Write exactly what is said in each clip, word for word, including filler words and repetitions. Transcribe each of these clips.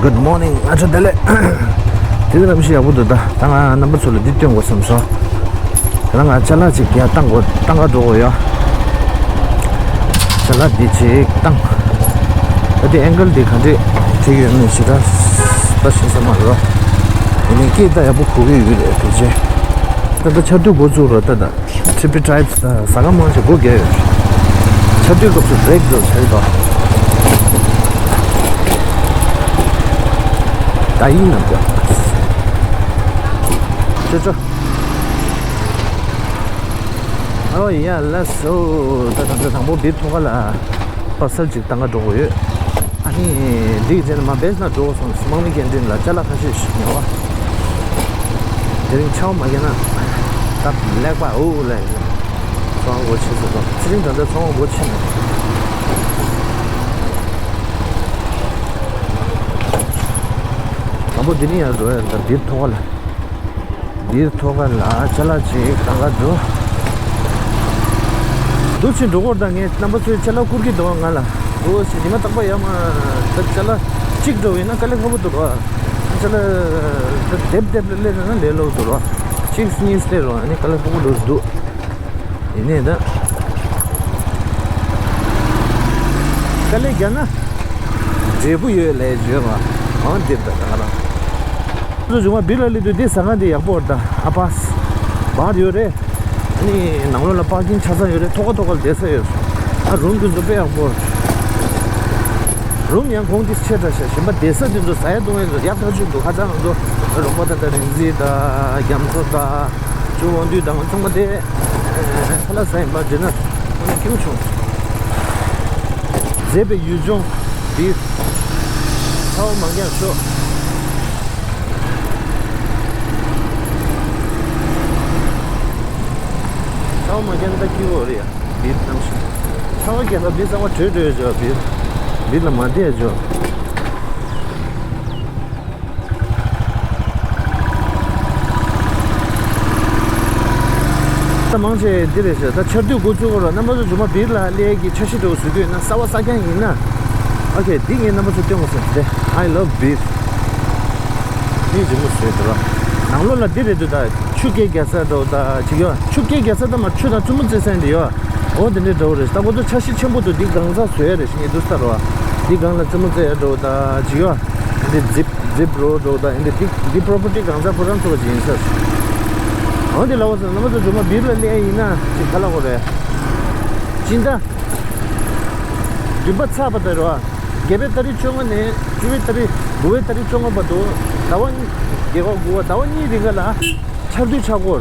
Good morning. ང་ཚོ་བདེ་ལེགས། དེ་རིང་གནམ་གཤིས་ཡག་པོ་འདུག་ད་ད་ང་རྣམ་པ་ཚོ་ལ་འདི་སྟོན་དགོས་བསམ་སོང་། ད་ང་ཅ་ལག་ཅིག་ཡར་བཏང་དགོས། བཏང་ག་འགྲོ་དགོས་ཡོད། ཅ་ལག་འདི་ཅིག་བཏང་། ད་དེ་ཨེང་གལ་འདི་ག་འདྲས་བྲིས་ཡོད་མེད་ཞེ་དྲག་ད་ཤེས་ས་མ་རེད། ཡིན་ནའི་སྐད་ད་ཡག་པོ་གོ་གི་ཡོད་རེད། དེ་རྗེས་ད་ལྟ་ཆར་དུས་འགོ་བཙུགས་རེད། ད་ད་ཊི་པི་ཊི་རའི་བྷི་ད་ཟ་ཁང་མང་ཆེ་སྒོ་བརྒྱབ་ཡོད། ཆར་དུས་སྐབས་སུ་བྷི་རེག་འགྲོ་བྱ་ཡི་དོ། ད་ཡིན་ནམ་འདྲ། ཅོ་ཅོ། ཨོ་ཡ་ལ་སོ། ད་ད་ད་དང་པོ་བིར་ཐོག་ཁ་ལ་པར་སལ་ཅིག་བཏང་ག་འགྲོ་དགོས་ཡོད། ཨ་ནི་འདི་རྗེས་ནས་མ་བེས་ན་འགྲོ་སོང་། དམག་མི་སྐད་འཕྲིན་ལ་ཅ་ལག་ཁ་ཤས་ཤིག་ཉོ་བ། དེ་རིང་ཆར་པ་མ་བརྒྱབ་ན་སྟབས་ལེགས་པ་འོ་ལས། ཚོང་སྒོ་ཕྱེ་ཟེར་དོ། ཚེ་རིང་ད་ལྟ་ཚོང་སྒོ་ཕྱེ་མེད། དང་པོ་འདི་ནས་ཡར་འགྲོ་ཡ། ད་བིར་ཐོག་ཁ་ལ། འདིར་ཐོག་ཁ་ལ་ཅ་ལག་ཅིག་གང་ག་འགྲོ། འདུག་ཕྱིན་འགྲོ་སྐོར་དང་ངས་རྣམ་པ་ཚོའི་ཅ་ལག་བསྐུར་གྱི་འདུག་ང་ལ། འདུག་ཕྱིན་ཉི་མ་རྟག་པར་ཡར་མར་ད་ཅ་ལག་གཅིག་འགྲོ་ཡིན་ན་དཀའ་ལས་ཁག་པོ་འདུག་ར། ཅ་ལག་ད་རྡེབ་རྡེབ་ལ་སླེབས་ན་ལས་སླ་པོ་འདུག་ར། གཅིག་གཉིས་སླེབས་རུང་ཨ་ནི་དཀའ་ལས་ཁག་པོ་འདུག་འདུག་ཡིན་ནའི་ད་དཀའ་ལས་རྒྱག་ན་འབྲས་བུ་ཡོད་ལས་བརྗོད་པ་འོ་འདིར་ད་ད་ག་རང་། ཚོ་བྱུང་བ་བིར་ལ་སླེབས་དུས་འདི་ཟ་ཁང་འདི་ཡག་པོ་རེད། ད་ཨ་པཱས་བར་ཡོད་རེད། ཨ་ནི་ནང་ལོགས་ལ་པར་ཀིང་ཆ་ཚང་ཡོད་རེད། ཐོག་ཁ་ཐོག་ཁ་ལ་བསྡད་ས་ཡོད། ཨ་རུམ་དེ་ཚོ་དཔེ་ཡག་པོ་རེད། རུམ་ཡང་གོང་དེ་ཆེ་དྲགས་ཤག་གཞན་པ་བསྡད་ས་དེ་ཚོ་ཟ་ཡ་བཏུང་ཡ་ཚོ་ཡག་ཐག་ཆོད་འདུག་ཁ་སང་ང་ཚོ་རོགས་པ་དང་ད་རིག་འཛིན་དང་རྒྱ་མཚོ་དང་ཇོ་དབང་འདུས་དང་ཚང་མ་དེ་ཁ་ལག་ཟ་ཡིན་པ་བརྗེད་ན་ཁོ་ན་སྐྱིད་པོ་བྱུང་། མཛེས་པའི་ཡུལ་ལྗོངས་འདི་ཚ་བ་མ་རྒྱག་ཤོག་ཚ་བ་མ་རྒྱག་ན་ད་སྐྱིད་པོ་རེད་ཡ། འདི་གནམ་གཤིས་ཚ་བ་རྒྱག་ན་འདི་གཙང་མ་དྲོད་དྲོད་བྱོས། འདི་འདི་ལ་མ་བསྡད་བྱོས། ད་མང་ཆེ་འདི་རེད་ཤག་ད་ཆར་དུས་འགོ་བཙུགས་རོགས། རྣམ་པ་ཚོ་རྗེས་མ་བིར་ལ་སླེབས་ཀྱི་འཆར་གཞི་འདྲ་བོ་བཟོ་གི་ཡོད་ན། གསར་པ་གསར་རྐྱང་ཡིན་ན། ཨོ་ཁེ། འདི་ངས་རྣམ་པ་ཚོ་སྟོན་དགོས་བསམ་སྟེ། I love beer. མི་རྗེ་མོ་བཟོས་འདུག་ར། ནང་ལོགས་ལ་འདི་རེད་འདུག་ད་ཆུ་རྐྱལ་རྒྱག་ས་འདྲ་བོ་ད་ཅིག་ཡོད། ཆུ་རྐྱལ་རྒྱག་ས་ད་མ་ཆུ་དང་རྩེད་མོ་རྩེ་ས་འདི་ཡོད། འོ་དེ་འདྲའི་འདྲ་བོ་རེད། ད་ཁོ་ཚོ་འཆར་གཞི་ཆེན་པོ་འདུག་འདི་གང་ཟག་བཟོས་ཡ་རེད་ཤག་ངས་འདུག་ལྟ་རོགས། འདི་སྒང་ལ་རྩེད་མོ་རྩེ་ཡ་འདྲ་བོ་ད་ཅིག་ཡོད། འདི་ཛིབ་ཛིབ་རོ་འདྲ་བོ་ད་འདི་འདི་འདི་པོ་རོ་པར་ཊི་གང་ཟག་ཁོ་རང་ཚོ་གི་ཡིན་ས་རེད། འོ་འདི་ལ་འོ་ཟེར་རྣམ་པ་ཚོ་རྗེས་མ་བིར་ལ་སླེབས་ཡ་ཡིན་ན་ཅིག་ག་ལ་འོ་རེད། སྤྱི་ཟླ་བདུན་པ་ཚར་བ་དང་རེད་བ། བརྒྱད་པའི་ཏ་རིག་བཅོ་ལྔ་ནས་བཅུ་པའི་ཏ་རིག་དགུ་པའི་ཏ་རིག་བཅོ་ལྔ་བར་དུ་ཟླ་བ་གཉིས། བརྒྱད་པ་དགུ་པ་ཟླ་བ་གཉིས་རིང་ག་ལ་ཆར་དུས་ཆག་གོ།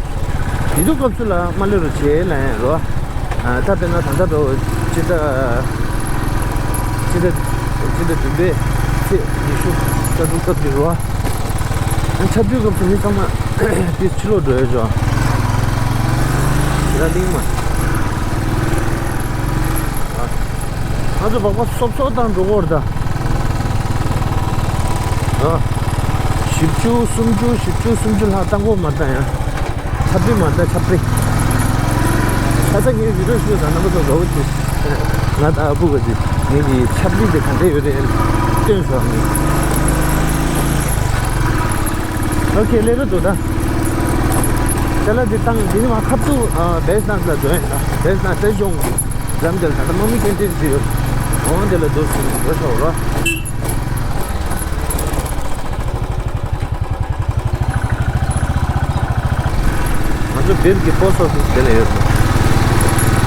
དེ་དུས་སྐབས་སུ་ལ་མ་སླེབས་རོགས་བྱེད་ལབ་ཡ་རོ། ད་དཔེར་ན་ད་ལྟ་འགྲོ་སྤྱི་ཟླ་སྤྱི་ཟླ་སྤྱི་ཟླ་བདུན་པའི་ཚེས་ཉི་ཤུ་རྩ་དྲུག་སྐབས་ཀྱི་རོ། ཆར་དུས་སྐབས་སུ་མི་ཚང་མ་དེ་ཕྱི་ལོགས་འགྲོ་ཡ་ཅོ། ཞེ་དྲག་གླེང་མ། ང་ཚོ་སྦག་སྦག་སོབ་སོབ་བཏང་འགྲོ་གི་ཡོད་རེད་ད། ཨ། བཞི་བཅུ་སུམ་ཅུ་བཞི་བཅུ་སུམ་ཅུ་ལྷག་བཏང་གི་ཡོད་མ་རེད་ད་ཡ། ཆབ་རི་མ་རེད་ད་ཆབ་རི། ཁ་སང་ངས་བི་ཌིའོ་ཞུས་ཙང་རྣམ་པ་ཚོ་དགའ་པོ་བྱས། ང་དང་ཨ་ཁུ་ག་ཅིག་ངེད་ཀྱི་ཆབ་རི་དེ་ག་འདྲ་ཡོད་རེད་སྟོན་ཞོག་ངས། ཨོ་ཁེ། སླེབས་རེད་འདུག་ད། ཅ་ལག་འདི་བཏང་། འདི་ནི་མ་ཁབ་ཏུ་བེས་ནག་ལ་འགྲོ་ཡིན་ད། བེས་ནག་སྲིད་གཞུང་འགྲམ་དེ་ལ་ད་ལྟ་དམག་མི་སྐད་འཕྲིན་ཞིག་ཡོད། འོང་དེ་ལ་འདུག་སེ་འགྲོ་ཤོག་རོ། ང་ཚོ་བིར་གྱི་པོ་སི་ཊི་ཨོ་ཕི་སི་དེ་ལ་ཡོད་འདུག་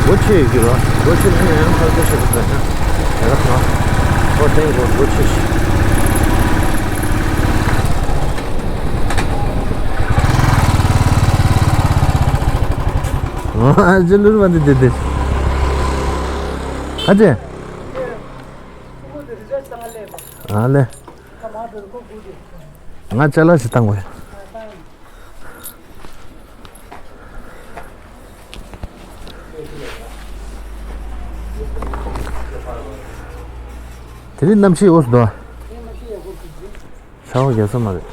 སྒོ་ཕྱེ་ཡོད་ཀྱི་རོ། སྒོ་ཕྱེ་ན་ཡང་ཡང་ཁ་སྒོ་ཕྱེ་དགོས་འདུག་ན། དེ་ག་ཐང་། ཨོ་དེ་གོ་སྒོ་ཕྱེ་ཤིག་ཨ་ཅེ་ལུར་མ་འདི་འདི་འདི། ཨ་ཅེ། ཨ་ལེ། ང་ཅ་ལག་ཞིག་བཏང་དགོས། དེ་རིང་གནམ་གཤིས་འོ་སུ་འདུག་ཤ་བ་རྒྱག་ས་མ་རེད།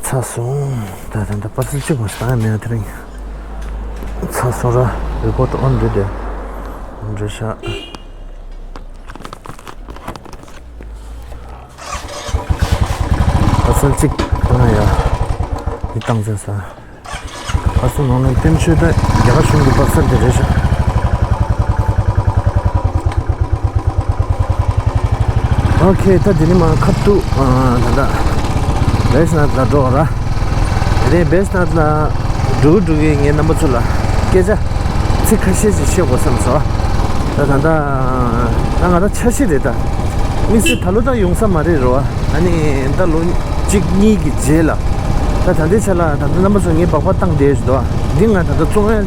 ཚར་སོང་། ད་ད་ད་པར་སེལ་གཅིག་མ་བཏང་ཡ་མེད་ན་དེ་རིང་། ཚར་སོང་ར། རི་ཀོ་ཌི་ཨོན་རེད་དེ། འགྲོ་ཤག་པར་སེལ་གཅིག་བཏང་ཡ། འདི་བཏང་ཚར་སོང་། པར་སེལ་ནང་ནས་བསྟན་ཆོས་དང་རྒྱ་གར་གཞུང་གི་པར་སེལ་དེ་རེད་ཤག་ཨོ་ཁེ། ད་དེ་ནི་མ་ཁ་ཐུག་ད་ལྟ་བེས་ནཱཐ་ལ་འགྲོ་ར། དེ་ནས་བེས་ནཱཐ་ལ་འགྲོ་འགྲོ་གི་ངའི་རྣམ་པ་ཚོ་ལ་སྐད་ཆ་ཚིག་ཁ་ཤས་ཤིག་བཤད་དགོས་བསམ་སོང་། ད་ད་ལྟ་ད་ང་ད་འཆར་གཞི་རེད་ད། དམིགས་བསལ་ད་ལོ་ད་ཡོང་ས་མ་རེད་རོ། ཨ་ནི་ད་ལོ་གཅིག་གཉིས་ཀྱི་རྗེས་ལ། ད་ད་ལྟའི་ཆ་ལ་ད་ལྟ་རྣམ་པ་ཚོ་ངའི་སྦག་སྦག་བཏང་བསྡད་ཞུ་དོ། འདི་ང་ད་ལྟ་བཙོང་ཡ་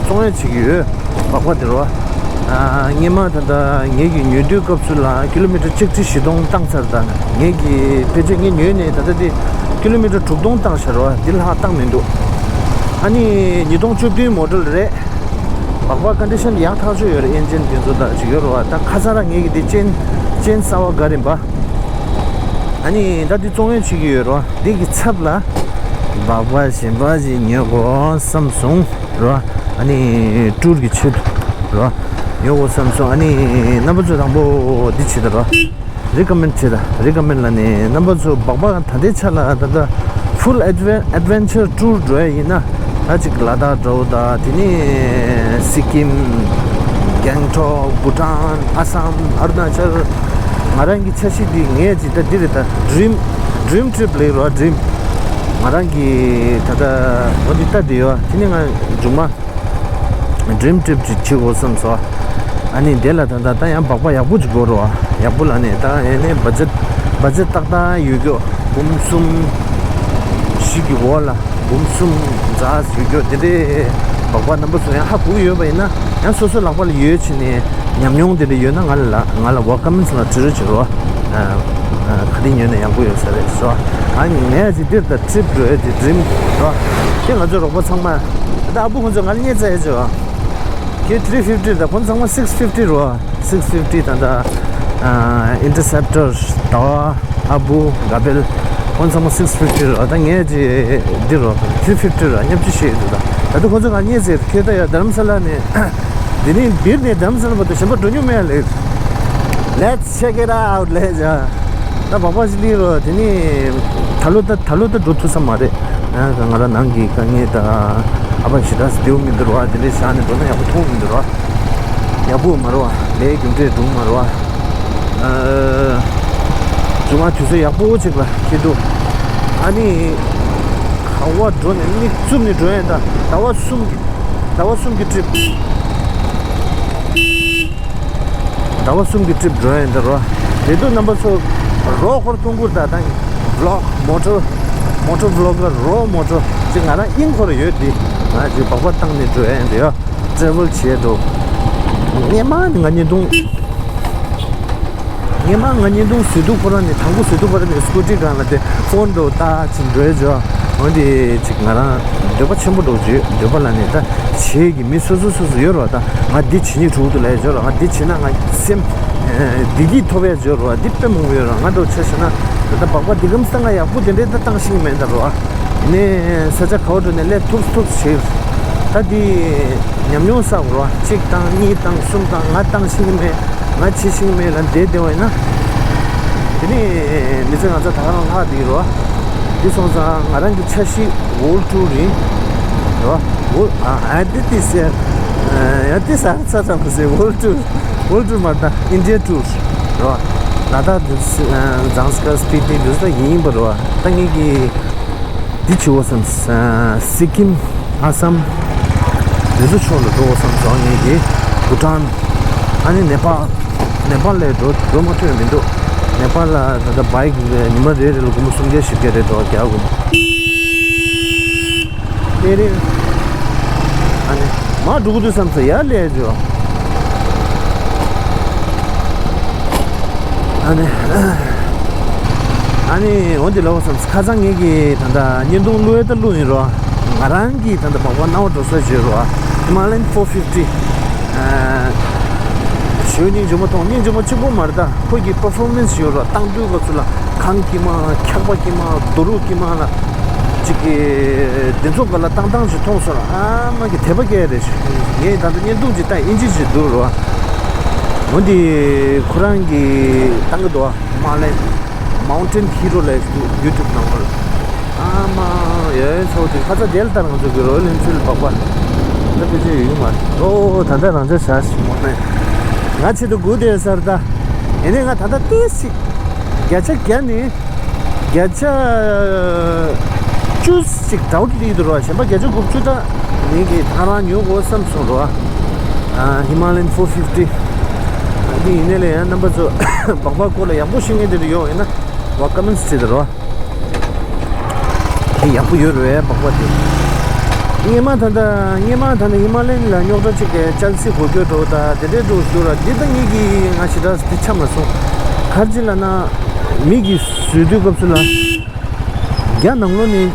བཙོང་ཡ་བྱེད་ཀྱི་ཡོད། སྦག་སྦག་དེ་རོ། སྔས་མ་ད་ལྟ་ངེད་ཀྱི་ཉོ་དུས་སྐབས་སུ་ལ་ཀི་ལོ་མི་ཊར་ཆིག་ཁྲི་བཞི་སྟོང་བཏང་ཚར། ད་ངེད་ཀྱི་ཕལ་ཆེར་ངས་ཉོས་ནས་ད་ལྟ་དེ་ཀི་ལོ་མི་ཊར་དྲུག་སྟོང་བཏང་ཤག་རོ། འདི་ལྷག་བཏང་མི་འདུག་ཨ་ནི་ཉིས་སྟོང་བཅུ་བདུན་མོ་ཌེལ་རེད། སྦག་སྦག་ཀོན་ཌི་ཤན་ཡག་ཐག་ཆོད་ཡོད་རེད། ཨེན་ཇིན་དེ་ཚོ་ད་ཅིག་ཡོད་རེད་བ། ད་ཁ་སང་ར་ངེད་ཀྱི་དེ་ཅན་ཅན་གསར་བ་འགའ་རེ་འབའ། ཨ་ནི་ད་དེ་བཙོང་ཡོད་བྱེད་ཀྱི་ཡོད་རེད་བ། དེ་གི་ཚབ་ལ་སྦག་སྦག་གཞན་པ་ཞིག་ཉོ་དགོས་བསམ་སོང་རེད་བ། ཨ་ནི་ཊུར་གི་ཆེད་དུ་རེད་བ། ཉོ་དགོས་བསམ་སོང་། ཨ་ནི་རྣམ་པ་ཚོ་དང་པོ་འདི་བྱེད་ད་རེད་བ། རི་ཀོ་མེན་ཌི་བྱེད་ད། རི་ཀོ་མེན་ཌི་ལ་ནི་རྣམ་པ་ཚོ་སྦག་སྦག་ད་ལྟའི་ཆ་ལ་ད་ལྟ་ཕུལ་ཨེཌ་ཝེན་ཨེཌ་ཝེན་ཅར་ཊུར་འགྲོ་ཡ་ཡིན་ན། ད་ཅིག་ལ་དྭགས་འགྲོ་ད། དེ་ནས་སི་ཀིམ། གེང་ཊོག་བྷུ་ཊཱན། ཨ་སམ། ཨ་རུ་ན་ཅལ། ང་རང་གི་འཆར་གཞི་འདི་ངས་ཅིག་ད་འདི་རེད་ད། ཌི་རིམ་ཌི་རིམ་ཊི་རིབ་ལབ་རོ། ཌི་རིམ། ང་རང་གི་ད་ལྟ་འོ་འདི་ལྟ་བསྡད་ཡོད། དེ་ནས་ང་མཇུག་མ་ཌི་རིམ་ཊི་རིབ་ཅིག་བྱེད་དགོས་བསམ་སོང་། ཨ་ནི་དེ་ལ་ད་ལྟ་ད་ཡང་སྦག་སྦག་ཡག་པོ་ཅིག་དགོས་རེད་བ། ཡག་པོ་ལ་ནི་ད་ཨེ་ནས་བ་ཇེཊ་བ་ཇེཊ་ཏག་ཏག་ཡོད་རྒྱུ། འབུམ་གསུམ་བཞི་གི་འོག་ལ། འབུམ་གསུམ་ཙམ་ཡོད་རྒྱུ་དེ་འདྲའི་སྦག་སྦག་རྣམ་པ་ཚོ་ཡང་ཧ་གོ་གི་ཡོད་པ་ཡིན་ན། ཡང་སོ་སོའི་ལག་པ་ལ་ཡོད་བྱས་ནས་ཉམས་མྱོང་དེ་འདྲ་ཡོད་ན་ང་ལ་ང་ལ་ཝེལ་ཀམ་མེན་ཊི་ལ་བྲིས་རོགས་བྱེད་རོགས། ཨ་ཨ་ག་དེ་ཉོས་ན་ཡག་པོ་ཡོད་ས་རེད་ཟེར་བ། ཨ་ནི་ངས་ཅིག་འདིར་ད་ཊི་རིབ་འགྲོ་ཡ་དེ་ཌི་རིམ་རོ། དེ་ང་ཚོ་རོགས་པ་ཚང་མ། ད་ཨ་བུ་ཁོང་ཚོ་ང་ལ་བརྙས་ཚར་ཡ་བྱས་བ། ཁྱེད་ཐི་རི་ཕིབ་ཊི་ད། ཁོང་ཚང་མ་སིགས་ཕིབ་ཊི་རོ། སིགས་ཕིབ་ཊི་ད་ད། ཨ་ཨིན་ཊར་སེབ་ཊར། ཟླ་བ། ཨ་བུ། ག་བེལ། ཁོང་ཚང་མ་སིགས་ཕིབ་ཊི་རོ། ད་ངས་ཅི་འདི་རོ། ཐི་རི་ཕིབ་ཊི་རོ། སྙབ་ཅི་ཤེས་འདུག་ད་ད་དུ་ཁོང་ཚོ་ང་བརྙས་ཚར། ཁྱེད་ད་ཡ་རྡ་རམ་ས་ལ་ནས། འདི་ནས་འདིར་ནས་རྡ་རམ་ས་ལ་བར་དུ་གཞན་པ་འགྲོ་མྱོང་མེད་ལེ། Let's check it out ལེ་ཇ། ད་སྦག་སྦག་ཞིག་ལི་རོ། དེ་ནི་ད་ལོ་ད་ད་ལོ་ད་འགྲོ་ཐུབ་ས་མ་རེད། ང་ང་རང་ནང་གི་དཀའ་ངལ་ད་ཨ་ཕ་ཞེ་དྲག་སྡེའུ་མི་འདུག་རོ། དེ་འདྲའི་ཞག་ནས་འགྲོ་ན་ཡག་པོ་མཐོང་མི་འདུག་རོ། ཡག་པོ་མ་རོ། ལས་རྒྱུ་འབྲས་སྒྲུང་མ་རོ། ཨ་ཇུ་མ་དུས་ཚོད་ཡག་པོ་ཅིག་ལ་ཁེལ་འདུག་ཨ་ནི་ག་བ་འགྲོ་ནས་མིག་བཙུམ་ནས་འགྲོ་ཡ་ད། ཟླ་བ་གསུམ་གི་ཟླ་བ་གསུམ་གྱི་ཊི་རིབ། ཟླ་བ་གསུམ་གྱི་ཊི་རིབ་འགྲོ་ཡ་ཡིན་ད་རོ། དེ་དུས་རྣམ་པ་ཚོ་རོགས་འཁོར་གཏོང་གུར་ད་དང་། བི་ལོག་མོ་ཊར་མོ་ཊར་བི་ལོག་གར་རོ། མོ་ཊར་ཅིག་ང་རང་དབྱིངས་འཁོར་ཡོད་དེ། ང་ཅིག་སྦག་སྦག་བཏང་ནས་འགྲོ་ཡ་ཡིན་ད་ཡོ། ཊེ་རེ་ཝལ་བྱེད་འགྲོ། སྔས་མ་ནི་ང་བརྙན་ཐུང་། སྔས་མ་ང་བརྙན་ཐུང་བཟོས་དུས་ཁོ་རང་ནི། དང་པོ་བཟོས་དུས་ཁོ་རང་ནི་སྐུ་ཊི་སྒང་ལ་དེ་ཕོན་འགྲོ་ད་ཅིག་འགྲོ་ཡ་ཇོ། འོན་ཏེ་ཅིག་ང་རང་འདོད་པ་ཆེན་པོ་འགྲོ་བརྗོད། འདོད་པ་ལ་ནི་ད་བྱེད་ཀྱི་མི་སོ་སོ་སོ་སོ་ཡོད་རོ། ད་ང་འདི་བྱེད་སྙིང་འདོད་འདུག་ལབ་ཡ་ཇོ་རོ། ང་འདི་བྱེད་ན་ང་སེམས་བདེ་སྐྱིད་ཐོབ་ཡ་ཇོ་རོ། འདི་དཔེ་མང་པོ་ཡོད་རོ། ང་འདྲ་བོ་ཆ་བཞག་ན་ད་ལྟ་སྦག་སྦག་འདི་གམ་སྟངས་ཡག་པོ་དེ་འདྲའི་ད་བཏང་ཤེས་ཀྱི་མེད་ད་རོ། ནས་ས་ཆ་ག་བ་འགྲོ་ནས་སླེབས་ཐུབ་ཐུབ་བྱེད། ད་འདི་ཉམས་མྱོང་བསགས་དགོས་རོ། གཅིག་བཏང་གཉིས་བཏང་གསུམ་བཏང་ང་བཏང་ཤེས་ཀྱི་མེད། ང་བྱེད་ཤེས་ཀྱི་མེད་ལ་བསྡད་བསྡད་པ་ཡིན་ན། དེ་ནས་མི་ཚེ་ང་ཚོ་ད་ག་རང་ལྷག་བསྡད་ཀྱི་རོ། འདི་སོང་ཙང་ང་རང་གི་འཆར་གཞི་ཝོལ་ཊུར་ཡིན་རོ། ཝོལ་ཨ་ཨ་འདི་ཏི་སེ་ཡ་ཏི་ས་ཚ་ཚ་མི་སེ་ཝོལ་ཊུར། ཝོལ་ཊུར་མ་ད་ཨིན་ཌི་ཡ་ཊུར་རོ། ལ་དྭགས་འདི་ཟངས་དཀར་སྤི་ཏི་འདི་ཚོ་ཡིན་པ་རོ། ད་ངེད་ཀྱི་འདི་བྱེད་དགོས་བསམ། སི་ཀིམ། ཨ་སམ། འདི་ཚོ་ཕྱོགས་ལ་འགྲོ་དགོས་བསམ་སོང་། ངེད་ཀྱི་བྷུ་ཊཱན། ཨ་ནི་ནེ་པཱལ། ནེ་པཱལ་ལ་འགྲོ་འགྲོ་མ་ཐུབ་ཡ་མི་འདུག་ནེ་པཱལ་ལ་ད་ལྟ་བྷའི་ཀི་ཉི་མ་རེ་རེ་ལ་སྒོར་མོ་སུམ་བརྒྱ་བཞི་བརྒྱ་རེད་འགྲོ་རྒྱག་དགོས། ཨེ་རེད། ཨ་ནི་མར་འགྲོ་གི་འདུག་བསམ་ཚེ་ཡར་སླེབས་འགྲོ། ཨ་ནི། ཨ་ནི་འོ་འདི་ལབ་བསམ། ཁ་སང་ངེད་ཀྱིས་ད་ལྟ་བརྙན་ཐུང་བླུགས་ཡས་ད་བླུགས་ཡིན་རོ། ང་རང་གིས་ད་ལྟ་སྦག་སྦག་སྣང་བ་འགྲོ་ས་བྱོས་རོ། Himalayan four fifty། ཨ་ཞོ་སྙིང་རྗེ་མོ་མཐོང་། སྙིང་རྗེ་མོ་གཅིག་པོ་མ་རེད་ད། ཁོ་གི་པར་ཕོར་མེན་སི་ཡོད་རོ། བཏང་དུས་སྐབས་སུ་ལ་ཁང་དཀྱིལ་མ་འཁྱག་པ་དཀྱིལ་མ་རྡོ་རུག་དཀྱིལ་མ་ལ། གི་འདི་ཚོ་ག་ལ་བཏང་བཏང་ཞིག་མཐོང་སོང་། ཨ་མ་གི་དད་པ་སྐྱེ་རེད། ངས་ད་ལྟ་བརྙན་ཐུང་ཅིག་བལྟས། ཨིན་ཇི་ཅིག་འདུག་རོ། འོ་འདི་ཁོ་རང་གིས་བཏང་གི་འདུག་མ་ལེན། Mountain Hero ལབ་ཀྱི་འདུག YouTube ནང་ལ། ཨ་མ་ཡོད་ཚོ་དེ་ཁ་ཚ་དེ་ལ་ལྟར་ང་ཚོ་གི་Royal Enfield སྦག་སྦག་ད་དཔེ་ཆ་ཡོད་ཀྱི་མ་རེད། ཨོ་ད་ལྟ་རང་ཅག་བཞག་ཞིག་མ་རེད། ང་ཆེད་དུ་སྒུག་བསྡད་ས་རེད་ད། ཡིན་ནའི་ང་ད་ལྟ་ཏོག་ཙམ་བརྒྱ་ཆ་བརྒྱ་ནི། བརྒྱ་ཆ་བཅུ་ཅིག་ཌའུཊ་སླེབས་འདུག་རོ། གཞན་པ་བརྒྱ་ཆ་དགུ་བཅུ་ད་ངེད་ཀྱིས་ཐང་རང་ཉོ་དགོས་བསམ་སོང་རོ། ཨ། Himalayan four fifty། འདི་ཡིན་ནའི་ལས་ཡང་རྣམ་པ་ཚོ་སྦག་སྦག་སྐོར་ལ་ཡག་པོ་ཤེས་མཁན་དེ་འདྲ་ཡོད་ཡིན་ན་ཝ་ཀོ་མེན་ཊི་བྲིས་དང་རོ། དེ་ཡག་པོ་ཡོད་རེད་སྦག་སྦག་དེ། སྔོན་མ་ད་ལྟ་སྔོན་མ་ད་ལྟ་ཧི་མ་ལ་ཡན་ལ་རྙོག་དྲ་གཅིག་གི་ཅལ་སི་གོ་སྐྱོད་འགྲོ་ད་དེ་འདྲའི་འགྲོ་ཞུ་ར། འདི་ད་ངེད་ཀྱིས་ང་ཞེ་དྲག་འདི་ཆ་མ་སོང་། ག་རེ་ལབ་ན་མི་གིས་བཟོས་དུས་སྐབས་སུ་ལ་རྒྱ་ནང་ལོགས་ནས།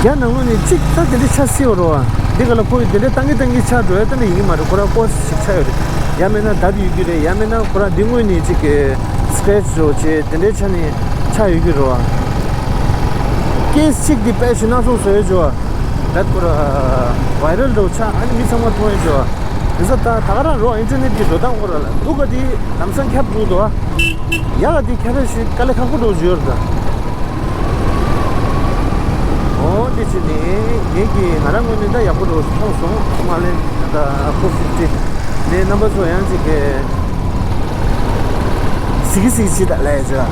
རྒྱ་ནང་ལོགས་ནས་གཅིག་ད་དེ་འདྲའི་ཆ་སྲིད་པ་རོ། འདི་ག་ལ་ཁོ་ཡི་དེ་འདྲའི་ཏང་གི་ཏང་གི་ཆ་འགྲོ་ཡ་ད་ལ་ཡིན་གི་མ་རེད། ཁོ་ར་ཀོ་སི་ཞིག་ཆ་ཡོད་རེད། ཡང་མིན་ན་དར་ཡོད་ཀྱི་རེད། ཡང་མིན་ན་ཁོ་ར་འདི་སྔོན་ནས་གཅིག་གི་སི་ཀེ་རེ་ཆི་འགྲོ་བྱས་དེ་འདྲའི་ཆ་ནས་ཆ་ཡོད་ཀྱི་རོ། ཀེ་སི་གཅིག་འདི་དཔེ་ཞིག་སྣ་ཚོགས་བཟོ་ཡོད་ཅོ། ད་ཁོ་ར་བའི་རལ་འགྲོ་ཆ་ཨ་ནི་མི་ཚང་མ་མཐོང་ཡོད་ཅོ། དེ་ས་ད་ད་ག་རང་རོ་ཨིན་ཊར་ནེཊ་གི་འགྲོ་སྟངས་ཁོ་ར་ལ་འདུག་ག་དེ་ལམ་སང་ཁྱབ་འགྲོ་འདུག་ཨ། ཡག་ག་དེ་ཁྱབ་ཡ་ཞིག་དཀའ་ལས་ཁག་པོ་འགྲོ་བརྗོད་རེད་ད། འོ་དེ་བྱས་ནས་ངེད་ཀྱིས་ང་རང་ངོས་ནས་ད་ཡག་པོ་འགྲོ་མཐོང་སོང་། མ་ལན་ད་ཧྥོར་ཕིབ་ཊི་ནས་རྣམ་པ་ཚོ་ཡང་ཅིག་གི་གཟིགས་གཟིགས་ཅིག་ད་ལས་བྱ།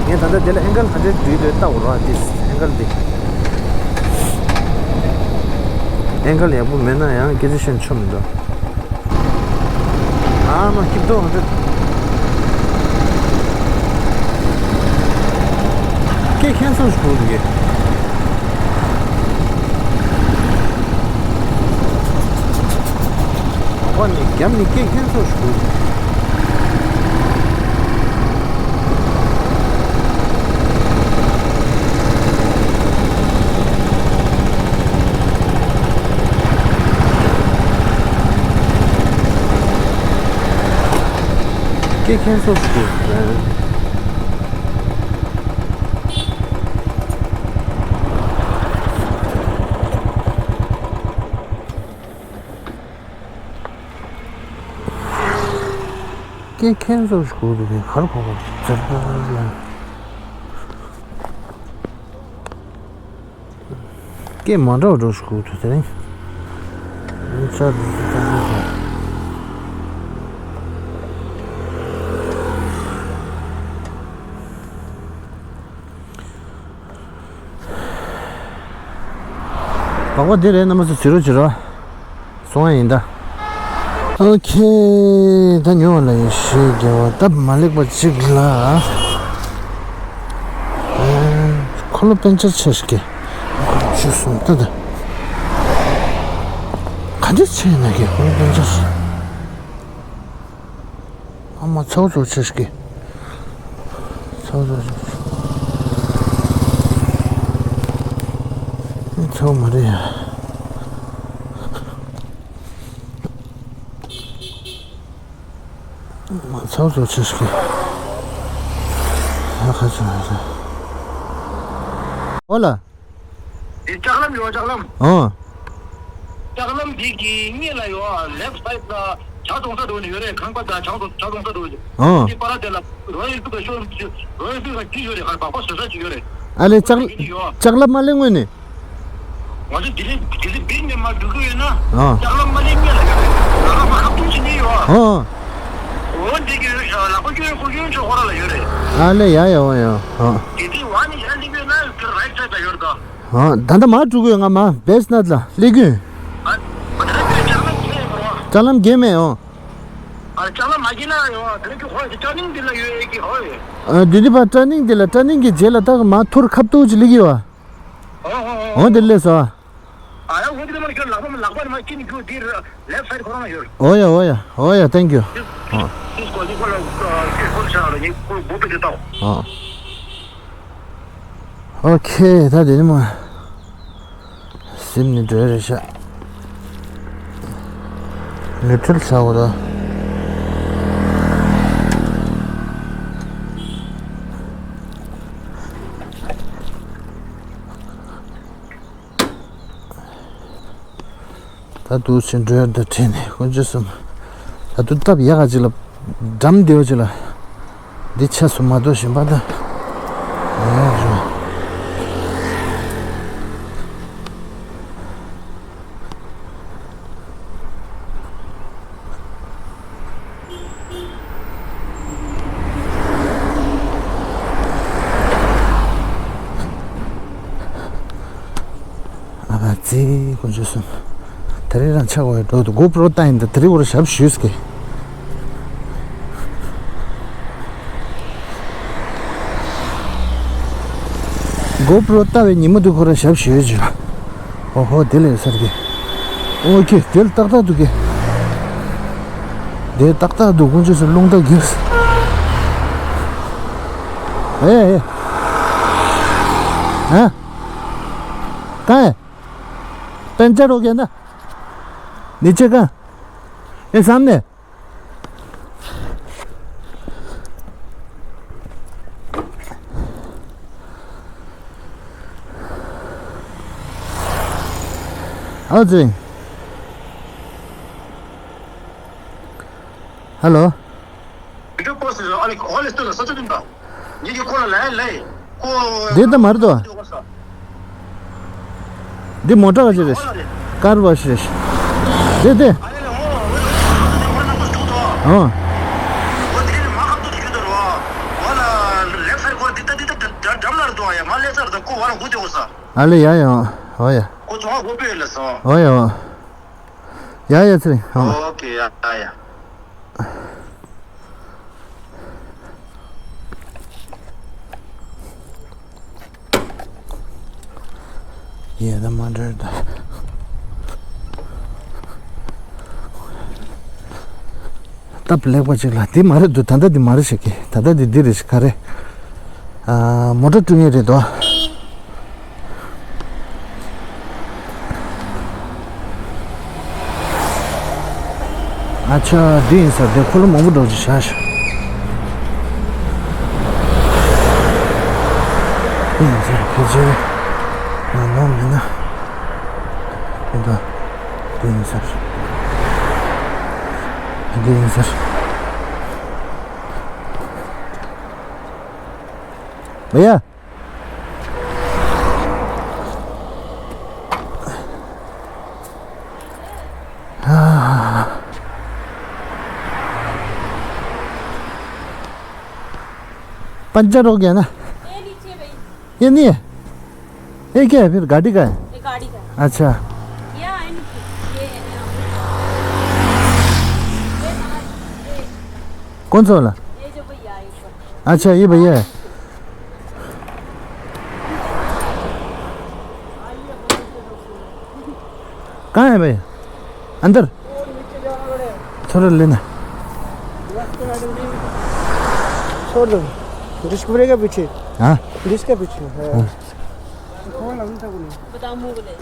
ངས་ད་ལྟ་དེ་ལ་ཨེང་གལ་ག་འདྲས་འདུག་དེ་ལྟ་བར་བ་དེ་ཨེང་གལ་འདི། ཨེང་གལ་ཡག་པོ་མེད་ན་ཡང་སྐད་ཆ་བཤད་ཆོག་མི་འདུག་ཨ་མ་སྐྱིད་ཏོག་འདི། སྐད་ཁེངས་སོང་ཞིག་གོ་འདུག་གི། ཨ་ནི་རྒྱབ་ནས་སྐད་ཁེངས་སོང་ཞིག་གོ་འདུག་སྐད་ཁེངས་སོང་ཞིག་གོ་འདུག་སྐད་ཁེངས་སོང་ཞིག་གོ་འདུག་གས། གར་གོ་གོ་ཙར་ཙར་ལ། སྐད་མ་འདྲ་བ་འགྲོ་ཞིག་གོ་འདུག་དེ་རིང་། ཙར་ཙར་ཙར་ཙར། སྦག་སྦག་འདི་རེད། རྣམ་པ་ཚོ་གཟིགས་རོགས་བྱེད་རོགས། སོང་བ་ཡིན་ད། ཨོ་ཁེ། ད་ཉོ་བ་ལ་ཡོད་ཤེས་དགེ་བ་སྟབས་མ་ལེགས་པ་ཅིག་ལ། ཨ། འཁོར་ལོ་པན་ཅར་ཆགས་ཀྱི། ཆུ་སོང་ད་ད། ག་འདྲ་བྱས་ན་གི་འཁོར་ལོ་པན་ཅར། ཨ་མ་ཚ་བོ་ཚོ་ཆེ་ཤི་གི། ཚ་བོ་ཚོ་ཚོ། ཚ་བོ་མ་རེད་ཡ། ཨ་མ་ཚ་བོ་ཚོ་ཆེ་ཤི་གི། ཨ་ཁ་ཆུ་མ་རེད། ཨོ་ལ། འདི་ལྕགས་ལམ་ཡོད། ལྕགས་ལམ། ཨོ། ལྕགས་ལམ་འདི་གི་སྔོན་ལ་ཡོད། ལེཕ་སའིད་ལ་བྱ་གཏོང་ས་འགྲོ་ནི་ཡོད་རེད། ཁང་པ་དང་བྱ་གཏོང་བྱ་གཏོང་ས་འགྲོ་ནི། ཨོ། འདི་པ་ར་དེ་ལ་རོ་ཡལ་ཕིལ་ཤོ་རུམ་རོ་ཡལ་ཕིལ་གཅིག་ཡོད་རེད། ཁང་པ་བཟོ་ས་གཅིག་ཡོད་རེད། ཨ་ལེ་ལྕགས་འདི་ཡོད། ལྕགས་ལམ་མ་ལེན་སྔོན་ནས། ང་ཚོ་ལྡི་ལི་ལྡི་ལི་བིར་ནས་མར་འགྲོ་གི་ཡོད་ན། ཨོ། ལྕགས་ལམ་མ་ལེན་སྔོན་ལ་ཡོད་རེད། ལ་ཁང་པ་ཁ་ཐུག་ཅིག་འདི་ཡོད། ཨོ། འོ་འདི་གི་ལག་པ་སྐྱོན་ཁོ་སྐྱོན་ཆོག་ཁོ་ར་ལ་ཡོད་རེད། ཨ་ལེ་ཡ་ཡ་ཨོ་ཡ་ཨོ། དེ་དུས་བ་ནི་ཡར་སླེབས་ཡོད་ན་རའིཊ་སའིཌ་ལ་ཡོད་རེད་ད། ཨ། ད་ལྟ་མར་འགྲོ་གི་ཡོད། ང་མར་བེས་ནཊ་ལ་སླེབས་ཀྱི་ཡོད། ཨ། ད་ལྟ་ལྕགས་ལམ་བརྒལ་ཡོད་རེད། ལྕགས་ལམ་བརྒལ་མེད་ཨོ། ཨ། ལྕགས་ལམ་མ་བརྒལ་ན་ཡོད། ད་ལྟ་ཁོ་ཊར་ནིང་འདི་ལ་ཡོད་ཀྱི་ཧོ། ཨ། འདི་འདི་ཕར་ཊར་ནིང་འདི་ལ་ཊར་ནིང་གི་རྗེས་ལ་ད་མར་ཐུར་ཁ་ཐུག་ཅིག་སླེབས་ཀྱི་ཡོད། ཨོ་ཨོ་ཨོ། འོ་འདི་ལས་སོ། ཨ་ཡ་འོ་འདི་མར་ཁྱོད་ལག་པ་ལག་པ་མར་ཁྱེར་ནས་ཁྱོད་འདིར་ལེཕ་སའིཌ་ཁོ་རང་ཡོད། ཨོ་ཡ་ཨོ་ཡ་ཨོ་ཡ། ཐེང་ཀྱུ། ཨོ། ཁོ་ལ་ཁོ་ལ་ཤག་ལ་ཉེ་ཁོ་བོ་པེ་དེ་ཏོ། ཨོ། ཨོ་ཁེ། ད་དེ་ནི་མ་སིམ་ནི་འགྲོ་རེད་ཤག་ནིའུ་ཊྲལ་ཆགས་འོ་ད། ད་དུ་ཕྱིན་འགྲོ་ཡ་འདི་དྲན་ནས་དཀོན་མཆོག་གསུམ། ད་དུ་སྟབས་ཡག་ག་ཅིག་ལ་འགྲམ་བདེ་བ་ཅིག་ལ་འདི་ཆ་སུ་མ་གཏོགས་གཞན་པ་ད་ཡོང་ཡ་རེད། ཨ་ཙི་དཀོན་མཆོག་གསུམ། དེ་རིང་རང་ཆགས་པ་འགྲོ་འདུག་གོ་པྲོ་བཏང་ཡིན་ད་དེ་རིང་འུར་ཞབས་ཞུས་ཀྱི། གོ་པྲོ་ལྟ་བའི་ཉིན་མོ་དུ་ཁོ་རང་ཞབས་ཞུས་བྱོས། ཨོ་ཧོ་དེ་ལས་སར་གི། ཨོ་ཁེ་དེ་ལ་ཏག་ཏག་འདུག་གི། དེ་ཏག་ཏག་འདུག་དཀོན་མཆོག་གསུམ་རླུང་རྟ་འགྱུར། ཨེ་ཨེ། ཨ། ཀ་ཨེ། པན་ཅར་ཧོ་གེ་ན། ནི་ཅེ་ཀ་ཨེ་སམ་ནེ། ཨ་ཙི། ཧ་ལོ། ཡུ་ཊུབ་པོ་སི་ཨ་ལེ་ཧོ་ལེ་སྟོད་ལ་ས་ཆ་དུན་པ། ཉིད་ཀྱི་ཁོ་ལ་ལའི་ལའི། ཁོ། འདི་ད་མར་དོ། འདི་མོ་ཊ་ག་ཅི་རེད། ཀར་ཝ་ཤི་རེད། འདི་འདི། ཨ་ལེ་ལེ་ཧོ་ཧོ་ཧོ་ཧོ་ཧོ་ཧོ་ཧོ། ཨོ། ཨོ་དེ་ནི་མ་ཁབ་ཏུ་ཞུ་དོ་རོ། ཝ་ལ་ལེབ་སའིཌ་ཁོ་འདི་ད་འདི་ད་འགྲམ་ལ་རེད་དོ་ཡ། མ་ལེབ་སའིཌ་ད་ཁོ་ཝ་ལ་ཧུ་དེ་ཧོ་ས། ཨ་ལེ་ཡ་ཡ། ཨོ་ཡ། ཁོ་ཚོ་ཧ་ཧུ་པེ་ལ་སོ། ཨོ་ཡ་ཨོ། ཡ་ཡ་ཚེ་རིང་། ཨོ། ཨོ་ཁེ་ཡ་ཡ། ཡ་ད་མ་འདྲ་ད། སྟབས་ལེགས་པ་ཅིག་ལ་འདི་མ་རེད་འདུག་ད་ལྟ་འདི་མ་རེད་ཤག་གི། ད་ལྟ་འདི་འདི་རེད་ཤག་ག་རེ། ཨ། མོ་ཊ་བསྐྲུན་ཡས་རེད་དོ། ཨ་ཆ་འདི་ཡིན་ས་འདི་འཁོར་ལོ་མང་པོ་འགྲོ་ཅིག་བཞག་ཤག་འདི་ཡིན་ས་ཕལ་ཆེར་ང་ནོར་མེད་ན། འདི་འདི་ཡིན་ས་འདི་ཡིན་ས། བ་ཡ། पंचर हो गया ना? ये नीचे भाई। ये नहीं है? ये क्या है फिर? गाड़ी का है? ये गाड़ी का है। अच्छा। ये आए नीचे। ये, ये, ये, कौन सा वाला? ये जो भैया है ऊपर। अच्छा, ये भैया है। कहाँ है भैया? अंदर? थोड़ा लेना। छोड़ दो। डिस्क ब्रेक के पीछे। हाँ? डिस्क के पीछे। हाँ। हाँ। खोल हम तक नहीं। बदामू को ले।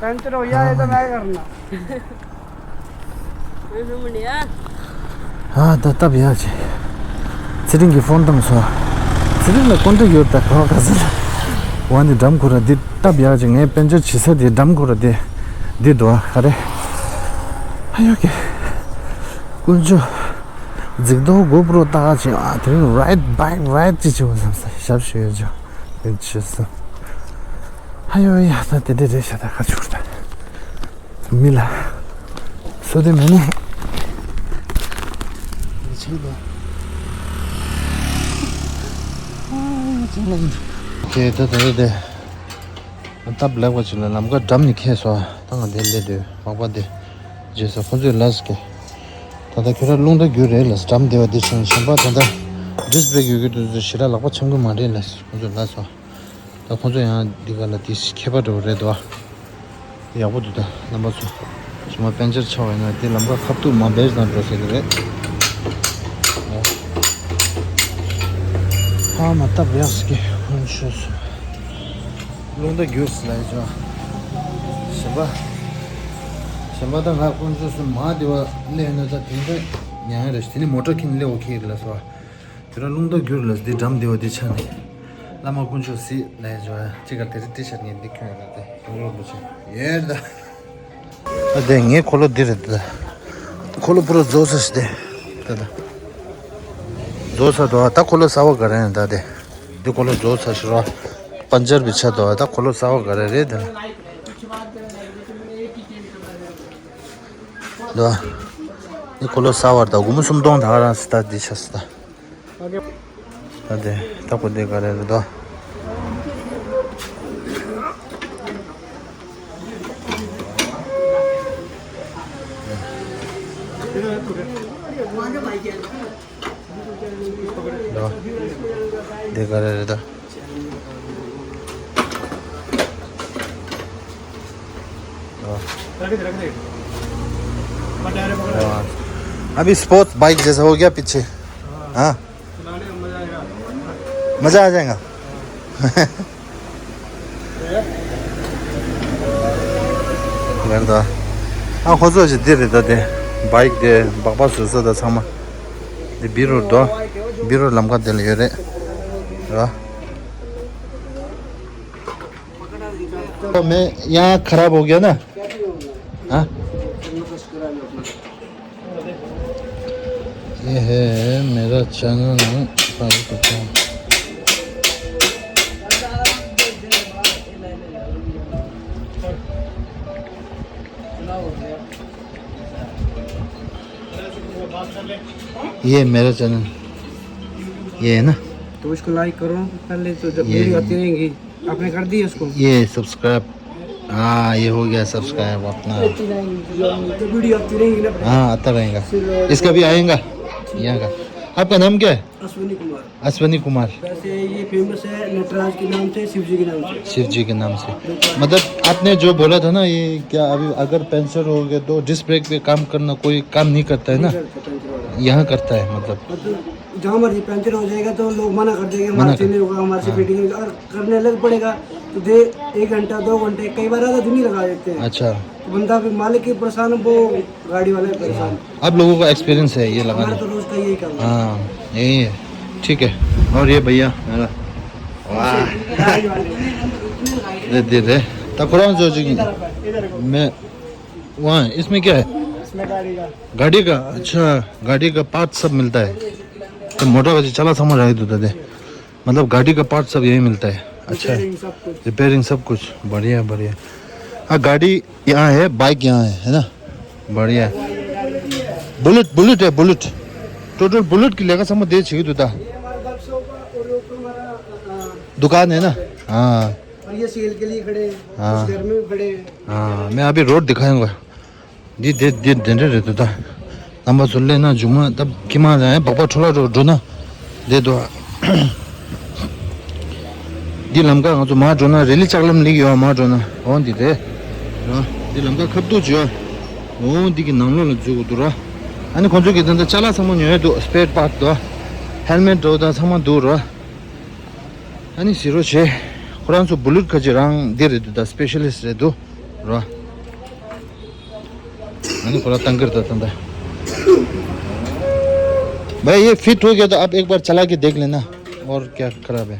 पंचर हो गया है तो मैं करना। ཨ་ད་སྟབས་ཡག་ཅིག་ཚེ་རིང་གི་ཕོན་བཏང་སོང་། ཚེ་རིང་ལ་ཀོན་ཊེག་ཡོད་ད་ག་བ་ག་ས་ལ། འོ་ནི་འགྲམ་ཁོ་ར་འདི་སྟབས་ཡག་ཅིག་ངས་དཔལ་འབྱོར་བྱེད་ས་དེ་འགྲམ་ཁོ་ར་དེ། འདི་འདུག་ཨ་ག་རེ། ཨ་ཡོ་ཀེ། དཀོན་མཆོག་རྫིག་མདོག་གོ་པྲོ་བཏགས་ཅིག་ཨ་དེ་རིང་རའིཌ་བྷའིཀ་རའིཌ་ཅིག་བྱེད་དགོས་བསམ་ས་ཞབས་ཞུ་ཡོད་ཅོ། དེ་བྱེད་སོང་། ཨ་ཡོ་ཡ་ད་དེ་འདྲ་རེད་ཤག་ད་ཁ་ཆུར་ད། མི་ལ་བཟོ་དེ་མེད་ནས། ཆེན་པོ། ཨ་ཆེན་པོ། ཁྱེད་ད་ད་ད་སྟབས་ལེགས་པ་ཅིག་ལ་ལམ་ཁ་འགྲམ་ནས་ཁེལ་སོང་། ད་ང་འདིར་སླེབས་དུས་མག་པ་འདི་བརྗེད་སོང་། ཁོ་ཚོས་ལབ་ཀྱི། ད་ལྟ་ཁྱོད་རང་རླུང་རྟ་རྒྱུག་རེད་ལ་འགྲམ་བདེ་བ་འདི་བྱུང་། གཞན་པ་ད་ལྟ་ཌིསི་བྷེ་རེག་ཡོད་ཀྱི་འདུག་ཟེར་ཞེ་དྲག་ལག་པ་འཆང་གི་མ་རེད་ལ་ཁོ་ཚོས་ལབ་སོང་། ད་ཁོ་ཚོ་ཡང་འདི་ག་ལ་དེ་མཁས་པ་འདྲ་བོ་རེད་དོ། དེ་ཡག་པོ་འདུག་ད་རྣམ་པ་ཚོ། ཞི་མ་དཔལ་འབྱོར་ཆགས་པ་ཡིན་ན་དེ་ལམ་ཁ་ཁ་ཐུག་མ་བེར་ན་འགྲོ་ཟེར་གི་རེད། ཨ་མ་སྟབས་ཡག་ཟེར་གི་ཁོང་ཆོས་སུ། རླུང་རྟ་རྒྱུགས་ལ་ཡི་ཆོ། ཞི་མ། ཞི་མ་ད་ང་ཁོང་ཆོས་སུ་མ་དེ་བ་སླེབས་ན་ད་དེང་ད་ཉང་རེད། དེ་ནི་མོ་ཊ་ཁྱིམ་སླེབས་འོ་ཁེ་རེད་ལ་སོ། དེ་རིང་རླུང་རྟ་བསྒྱུར་ལ་འདི་འགྲམ་བདེ་བ་འདི་ཆགས་ནས། བླ་མ་དཀོན་མཆོག་གཟིགས་ལས་འཇོ་ཡ་ཅི་ག་དེ་རིང་ཊི་ཤར་ངས་འདི་གྱོན་ཡོད་ལ་དེ་དུང་རོ་འདུ་ཆེ་ཡོད་ད། ཨ་དེ་ངའི་འཁོར་ལོ་འདི་རེད་ད། འཁོར་ལོ་པུ་ར་རྫོགས་ས་ཞིག་དེ། ད་ད། རྫོགས་ས་དོ་ད་འཁོར་ལོ་གསར་བ་ག་རེ་ཡིན་ད་དེ། འདི་འཁོར་ལོ་རྫོགས་ས་ཞིག་རོ། པན་ཅར་བི་ཆ་དོ་ད་འཁོར་ལོ་གསར་བ་ག་རེ་རེད་དེ། ལོ། ནི་འཁོར་ལོ་གསར་བར་དང་སྒོར་མོ་སུམ་སྟོང་དག་རང་སི་ད་འདི་ཆ་སི་ད། ད་དེ་ད་ཁོ་དེ་ག་རེ་རེད་དོ། ལོ། དེ་ག་རེ་རེད་དོ། हाँ। अभी स्पोर्ट्स बाइक जैसा हो गया पीछे। हाँ। मजा आ जाएगा। ལར་ད། ཨ་ཁོ་ཚོ་ཅིག་འདི་རེད་ད་དེ། བའིག་དེ་སྦག་སྦག་བཟོ་ས་ད་ཚང་མ། འདི་བི་རུ་དོ། བི་རུ་ལམ་ཁ་དེ་ལ་ཡོད་རེད། ར། तो मैं यहाँ खराब हो गया ना। हाँ। ये है मेरा चैनल, मैं फॉलो करता हूँ। ये मेरा चैनल, ये है ना। तो उसको लाइक करो पहले, तो जब ये वीडियो आती रहेंगी। आपने कर दी उसको? ये सब्सक्राइब। हाँ, ये हो गया सब्सक्राइब अपना। तो वीडियो आती रहेंगी ना। हाँ, आता रहेगा। इसका भी आएगा यहाँ का। आपका नाम क्या है? अश्विनी कुमार। अश्विनी कुमार। वैसे ये फेमस है नटराज के नाम से, शिव जी के नाम से। शिव जी के नाम से। मतलब आपने जो बोला था ना, ये क्या अभी अगर पंचर हो गया तो डिस्क ब्रेक पे काम करना, कोई काम नहीं करता है ना? नहीं करता पंचर वाला। यहाँ करता है मतलब। मतलब जहाँ मर्जी पंचर हो जाएगा तो लोग मना कर देंगे, मना हमारे से कर- नहीं होगा, हमारे से हाँ। फिटिंग नहीं होगा। अगर करने लग पड़ेगा तो दे एक घंटा, दो घंटे, कई बार आधा दिन ही लगा देते हैं। अच्छा। तो बंदा भी, मालिक भी परेशान, वो गाड़ी वाला भी परेशान। आप लोगों का एक्सपीरियंस है ये लगाने? हमारा तो रोज का यही काम है। हाँ, यही है। ठीक है। और ये भैया मेरा, वाह। दे दे दे। तब खुरान जो जी, मैं, वहाँ इसमें क्या है? इसमें गाड़ी का। गाड़ी का? अच्छा, गाड़ी का पार्ट सब मिलता है। तो मोटर का चला समझ आए तो दे। मतलब गाड़ी का पार्ट सब यहीं मिलता है। अच्छा। रिपेयरिंग सब कुछ। रिपेयरिंग सब कुछ। बढ़िया, बढ़िया। हाँ, गाड़ी यहाँ है, बाइक यहाँ है, है ना? बढ़िया। बुलेट, बुलेट है, बुलेट। टोटल बुलेट की लेकर समझ दे चाहिए तो था। दुकान है ना? हाँ। और ये सेल के लिए खड़े हैं, हाँ। कुछ घर में भी खड़े हैं। हाँ, मैं अभी रोड दिखाऊंगा। འདི་འདི་འདི་འདི་འདྲ་རེད་འདུག་ད། རྣམ་པ་ཚོ་སླེབས་ན་མཇུག་མ་ད་ཁྱི་མ་ལ་ཡང་སྦག་སྦག་འཕྲོ་བརླག་འགྲོ་འགྲོ་ན་བསྡད་འདུག་འདི་ལམ་ཁ་ང་ཚོ་མར་འགྲོ་ན་རི་ལི་ལྕགས་ལམ་ལིག་ཡོད་མར་འགྲོ་ན། འོ་འདི་རེད། ར། འདི་ལམ་ཁ་ཁ་བསྡུ་བྱོས། འོ་འདི་གི་ནང་ལོགས་ལ་འཛུལ་དགོས་འདུག་ར། ཨ་ནི་ཁོང་ཚོ་གི་ད་ལྟ་ཅ་ལག་ཚང་མ་ཉོས་འདུག་སི་པེར་པཱར་ཊི་འདུག་ཧེལ་མེཊ་འདྲ་བོ་ད་ཚང་མ་འདུག་ར། ཨ་ནི་ཟེར་རོ་བྱས། ཁོ་རང་ཚོ་བུ་ལུད་ཁ་ཅིག་རང་འདི་རེད་འདུག་ད་སི་པེ་ཤ་ལི་སི་ཊི་རེད་འདུག་ར། मैंने पूरा तंग करता था। भाई, ये फिट हो गया तो आप एक बार चला के देख लेना, और क्या खराब है।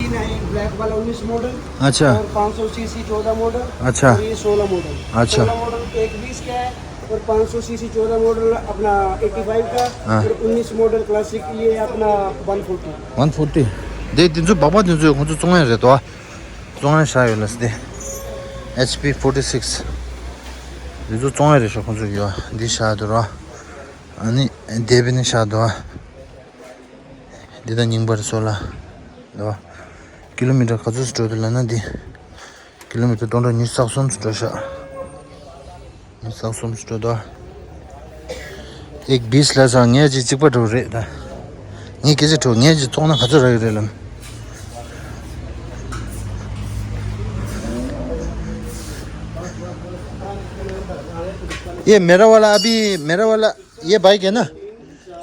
तीन है, ब्लैक वाला उन्नीस मॉडल। अच्छा। और पाँच सौ सीसी चौदह मॉडल। अच्छा। और ये सोलह मॉडल। अच्छा। सोलह मॉडल एक बीस का है और पाँच सौ सीसी चौदह मॉडल अपना एटी फ़ाइव का। हाँ। और उन्नीस मॉडल क्लासिक, ये अपना वन फोर्टी। One forty. दे दिन जो बाबा दिन जो कौन तो चुंगा रहता। བཙོང་ཡ་བཞག་ཡོད་ལ་སི་ཏེ། H P forty six། འདི་ཚོ་བཙོང་ཡ་རེད་ཤག་ཁོང་ཚོ་གི་ཡོད། འདི་བཞག་འདུག་ར། ཨ་ནི་དེ་བི་ནི་བཞག་འདུག་འདི་ད་རྙིང་པ་རེད་སོ་ལ། འདུག་ཀི་ལོ་མི་ཊར་ག་ཚོད་ཅིག་འགྲོ་འདུག་ལབ་ན་འདི། ཀི་ལོ་མི་ཊར་སྟོང་ཕྲག་ཉི་ཤུ་རྩ་གསུམ་ཅིག་འགྲོ་ཤག་ཉི་ཤུ་རྩ་གསུམ་ཅིག་འགྲོ་འདུག་ཨེག་བིས་ལབ་ས་ངས་ཅིག་གཅིག་པ་འགྲོ་རེད་ད། ངས་སྐད་ཆ་དྲིས། ངས་ཅིག་བཙོང་ན་ག་ཚོད་རག་གི་རེད་ལབ། ये मेरा वाला, अभी मेरा वाला, ये बाइक है ना,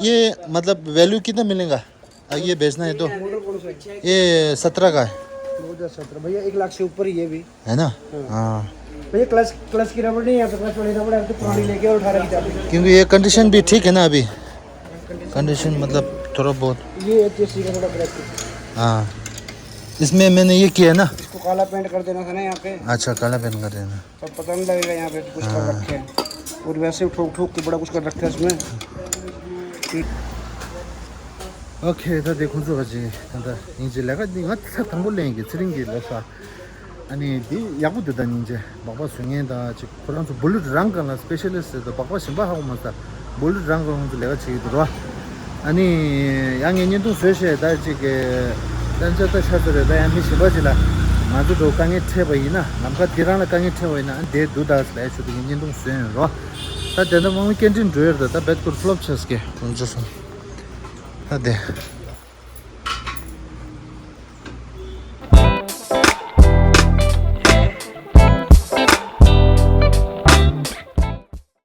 ये मतलब वैल्यू कितना मिलेगा? अब ये बेचना है तो। ये सत्रह का है। दो हज़ार सत्रह भैया, एक लाख से ऊपर ही है भी। है ना? हाँ। हाँ। भैया, क्लच, क्लच की रबड़ नहीं है, तो क्लच वाली रबड़ है, तो पुरानी लेके और अठारह की चाबी। क्योंकि ये कंडीशन भी ठीक है ना अभी। कंडीशन मतलब थोड़ा बहुत। ये एचएससी का थोड़ा करेक्ट। हाँ, इसमें मैंने ये किया है ना। इसको काला पेंट कर देना था ना यहाँ पे। अच्छा, काला पेंट कर देना। तब पता नहीं लगेगा यहाँ पे कुछ कर रखे हैं। और वैसे ठोक ठोक के बड़ा कुछ कर रखे हैं इसमें। ཨོ་ཁེ། ད་དེ་ཁོང་ཚོ་ག་ཅིག་ད་ད་ཡིན་གཅིག་ལས་ཀ་འདི་ང་ཚ་དང་པོ་ལེན་གི། ཚེ་རིང་གི་ལས་ས། ཨ་ནི་འདི་ཡག་པོ་འདུག་ད་སྙིང་རྗེ། སྦག་སྦག་བཟོ་མཁན་དང་ཅིག་ཁོ་རང་ཚོ་བུ་ལུ་རང་གང་ལ་སྤེ་ཤ་ལི་སི་ཊི་དང་སྦག་སྦག་གཞན་པ་ཧ་གོ་མ་ས། བུ་ལུ་རང་གང་ཁོང་ཚོ་ལས་ཀ་བྱེད་ཀྱི་འདུག་རོ། ཨ་ནི་ཡང་ངས་བརྙན་ཐུང་བཟོས་བྱས་ད་ཅིག་གི་ལྟན་ཆ་ད་ཤ་ཚ་རེད། ད་ཡང་མི་གཞན་པ་ཅིག་ལ་ང་ཚོ་འགྲོ་དཀའ་ངལ་འཕྲད་པ་ཡིན་ན། ལམ་ཁ་འདི་རང་ལ་དཀའ་ངལ་འཕྲད་པ་ཡིན་ན་ཨ་འདི་འདུག་ད་ལས་ཞུ་དུ་ངས་བརྙན་ཐུང་བཟོས་ཡོད་རོ། ད་དེ་འདྲ་མང་པོ་སྐད་འཕྲིན་འགྲོ་ཡོད་རེད། ད་བེད་ཀོར་ཕློབ་ཆེ་སྐད་ཁོང་ཚོ་སོང་། ད་དེ།